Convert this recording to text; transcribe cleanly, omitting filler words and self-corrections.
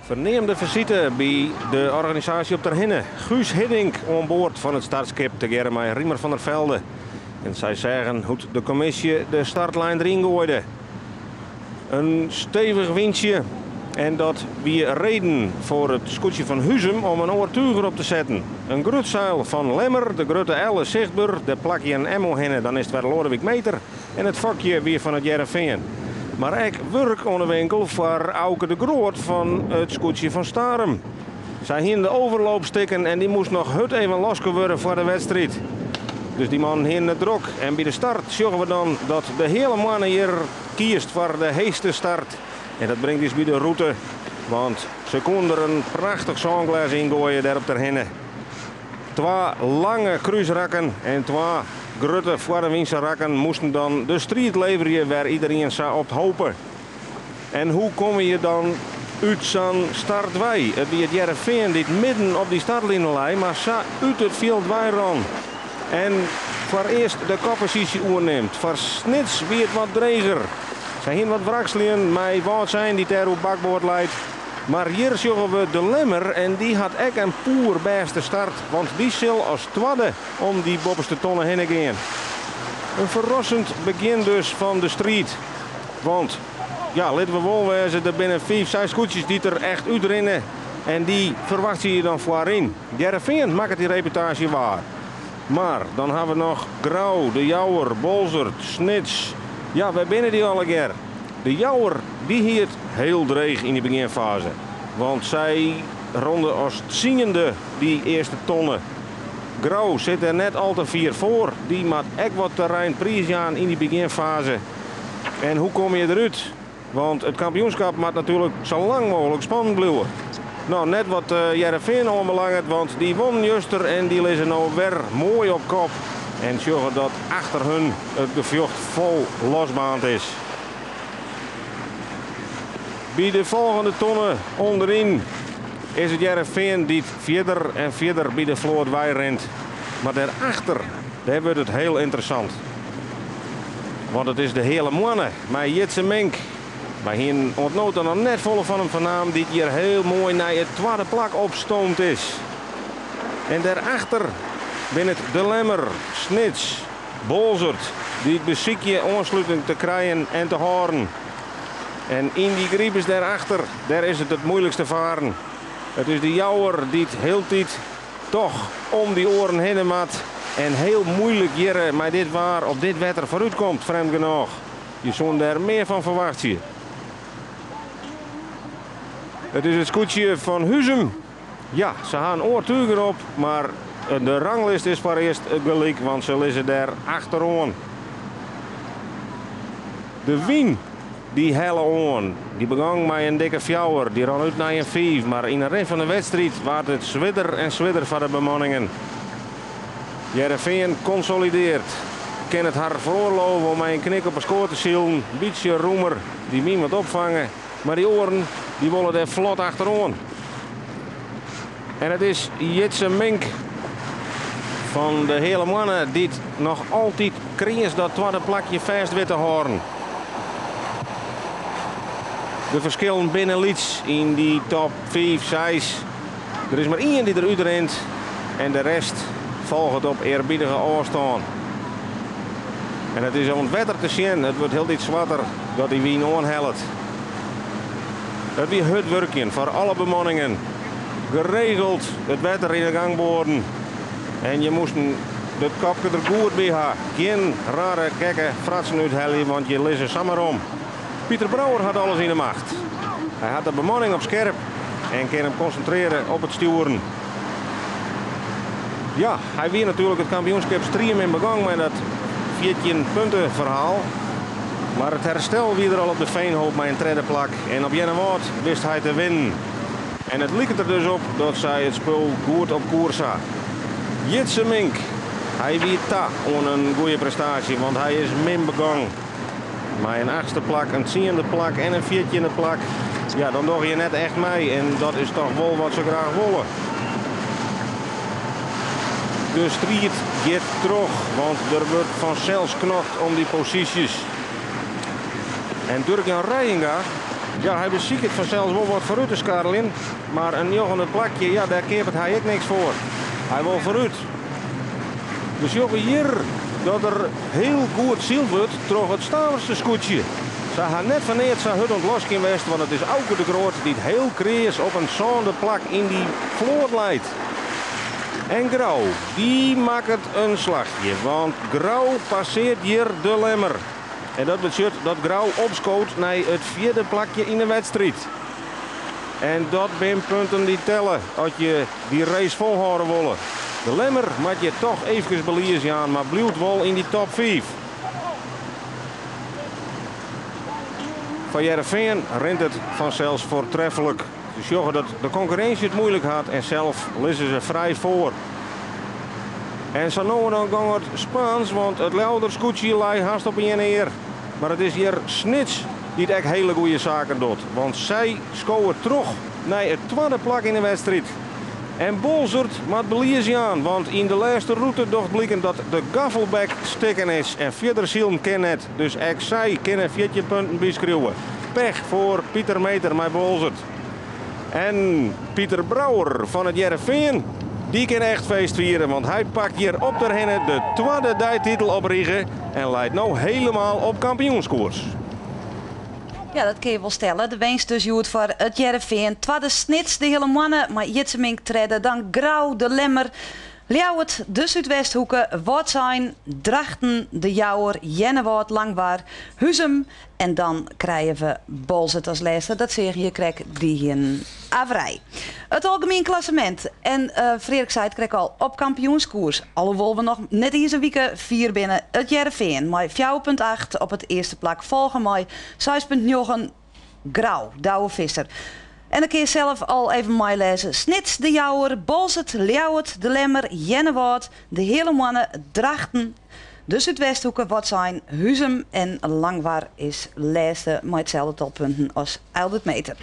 Ferneamde fisite by de organisaasje op Terhinne. Guus Hiddink oan board fan it startskip tegearre mei Riemer van der Velde. En sy seagen hoe't de kommisje de startlijn deryn goaide. In stevich wyntsje en dat wie reden foar it skûtsje fan Huzum om in oar túch derop te setten. In grut seil fan Lemmer, de grutte L is sichtber, dêr plakke je in M oerhinne, dan is it wer Loadewyk Meeter. En it fokje wie fan It Hearrenfean. Mar ek wurk oan de winkel foar Auke de Groot fan it skûtsje fan Starum. Sy hiene de overloop stikken en dy moast noch hurd even loske wurde foar de wedstriid. Dus dy mannen hiene it drok. En by de start sjogge we dan dat de Heale Moanne hjir kiest foar de heechste start. En dat bringt ús by de rûte, want se koene der in prachtich sânglês yn goaie dêr op Terhinne. Twa lange krúsrakken en twa grutte foarewynse rakken moasten dan de striid leverje wêr iderien sa op hope. En hoe komme je dan út sa'n start wei? It wie It Hearrenfean dy't midden op dy startline lei, mar sa út it fjild wei rûn en foarearst de kopposysje oernimt. Foar Snits wie it wat dreger. Sy hiene wat wrakseljen mei Wâldsein dy't dêr oer bakboard leit. Mar hjir sjogge we de Lemmer en dy hat ek in poerbêste start, want dy sil as twadde om dy boppeste tonne hinne gean. In ferrassend begjin dus fan de striid. Want, ja, litte we wol wêze, der binne fiif, seis skûtsjes dy't der echt útrinne en dy ferwachtsje je dan foaryn. Hearrenfean makket dy reputaasje waar. Mar dan ha we noch Grou, De Jouwer, Boalsert, Snits. Ja, wêr binne dy allegear? De Jouwer dy hie it hiel dreech yn dy begjinfaze, want sy ronde as tsiende dy earste tonne. Grou sit dêr net al te fier foar, dy moat ek wat terrein priisjaan yn dy begjinfaze. En hoe komme je derút? Want it kampioenskap moat natuerlik sa lang mooglik spannend bliuwe. No, net wat Hearrenfean oanbelanget, want dy wonnen juster en dy lizze no wer moai op kop en sjogge dat achter hun it gefjocht fol losbaand is. By de folgjende tonne ûnderyn is it Hearrenfean dy't fierder en fierder by de float weirint. Mar dêrachter, dêr wurdt it hiel ynteressant. Want it is de Heale Moanne mei Jitse Mink. Wy hienen oant no ta noch net folle fan him fernaam dy't hjir hiel moai nei it twadde plak opstoomd is. En dêrachter binne it De Lemmer, Snits, Boalsert dy't besykje oansluting te krijen en te hâlden. En yn dy gribus dêrachter, dêr is it it moeilikste faren. It is de Jouwer dy't hieltyd toch om dy oaren hinne moat en hiel moeilik hjirre mei dit waar op dit wetter foarút komt, frjemd genôch. Je soenen dêr mear fan ferwachtsje. It is it skûtsje fan Huzum. Ja, se ha in oar túch derop, mar de ranglist is foarearst gelyk, want se lizze dêr achteroan. De wyn dy helle oan. Dy begong mei in dikke fjouwer, dy rûn út nei in fiif, mar yn 'e rin fan de wedstriid waard it swierder en swierder foar de bemanningen. Hearrenfean konsolidearret, kin it har feroarlove om mei in knik op 'e skoat te silen, bytsje rûmer dy wyn wat opfange, mar dy oaren dy wolle dêr flot achteroan. En it is Jitse Mink fan de Heale Moanne dy't noch altyd kreas dat twadde plakje fêst wit te hâlden. De ferskillen binne lyts yn dy top 5, 6. Der is mar ien dy't der útrint en de rest folget op earbiedige ôfstân. En it is oan it wetter te sjen, it wurdt hieltyd swarter dat dy wyn oanhellet. It wie hurd wurkjen foar alle bemanningen. Geregeld it wetter yn de gangboarden. En je moasten it kopke der goed by ha. Gjin rare gekke fratsen úthelje, want je lizze samar om. Pieter Brouwer hat alles yn 'e macht. Hy hat de bemanning op skerp en kin him konsintrearje op it stjoeren. Ja, hy wie natuerlik it kampioenskip striemin begong mei dat 14 punten ferhaal. Mar it herstel wie der al op de Veenhoop mei in tredde plak en op Earnewâld wist hy te winnen. En it liket der dus op dat sy it spul goed op koers ha. Jitse Mink, hy wie ta oan in goede prestaasje, want hy is min begong. Mei in achtste plak, in tsiende plak en in fjirtjinde plak. Ja, dan dogge je net echt mei en dat is toch wol wat se graach wolle. De striid giet troch, want der wurdt fansels knokt om dy posysjes. En Durk-Jan Reijenga. Ja, hy besiket fansels wol wat foarút te skarreljen, mar in njoggende plakje, ja, dêr keapet hy ek niks foar. Hy wol foarút. We sjogge hjir dat der hiel goed syld wurdt troch it Staverster skûtsje. Se ha net foar neat sa hurd oan it laskjen west, want it is Auke de Groot dy't hiel kreas op in sânde plak yn dy float leit. En Grou, dy makket in slachje, want Grou passeart hjir De Lemmer. En dat betsjut dat Grou opskoot nei it fjirde plakje yn de wedstriid. En dat binne punten dy't telle as je dy race folhâlde wolle. De Lemmer moat je toch eefkes belies jaan, mar bliuwt wol yn dy top 5. Foar Hearrenfean rint it fansels foartreflik. Se sjogge dat de konkurrinsje it muoilik hat en sels lizze se frij foar. En sa no en dan gong it Spaans, want it Ljouwerter skûtsje lei hast op ien ear. Mar it is hjir Snits dy't ek hiele goede saken docht, want sy skowe troch nei it twadde plak yn de wedstriid. En Boalsert moat belies jaan, want yn de lêste rûte docht bliken dat de gaffelbek stikken is en fierder silen kin net. Dus ek sy kinne 14 punten byskriuwe. Pech foar Pieter Meeter mei Boalsert. En Pieter Brouwer fan it Hearrenfean, dy kin echt feest fiere, want hy pakt hjir op Terherne de twadde deititel op rige en leit no hielendal op kampioenskoers. Ja, dat kin je wol stelle. De winst dus hjoed foar it Hearrenfean. Twadde Snits, de Heale Moanne, mei Jitse Mink tredde. Dan Grou, de Lemmer, Ljouwert, de Súdwesthoeke, Wâldsein, Drachten, de Jouwer, Earnewâld, Langwar, Huzum en dan krije we Boalsert as lêste. Dat seagen je krekt, dy hienen averij. It algemien klassemint. En Freark sei it krekt al, op kampioenskoers. Alhoewol we noch net iens in wike fier binne, it Hearrenfean mei 4,8 op it earste plak, folge mei 6,9 Grou, Douwe Visser. En dan kin je sels al even meilêze. Snits, De Jouwer, Boalsert, Ljouwert, De Lemmer, Earnewâld, De Heale Moanne, Drachten, de Súdwesthoeke, Wâldsein, Huzum en Langwar is lêste mei itselde tal punten as Eildert Meeter.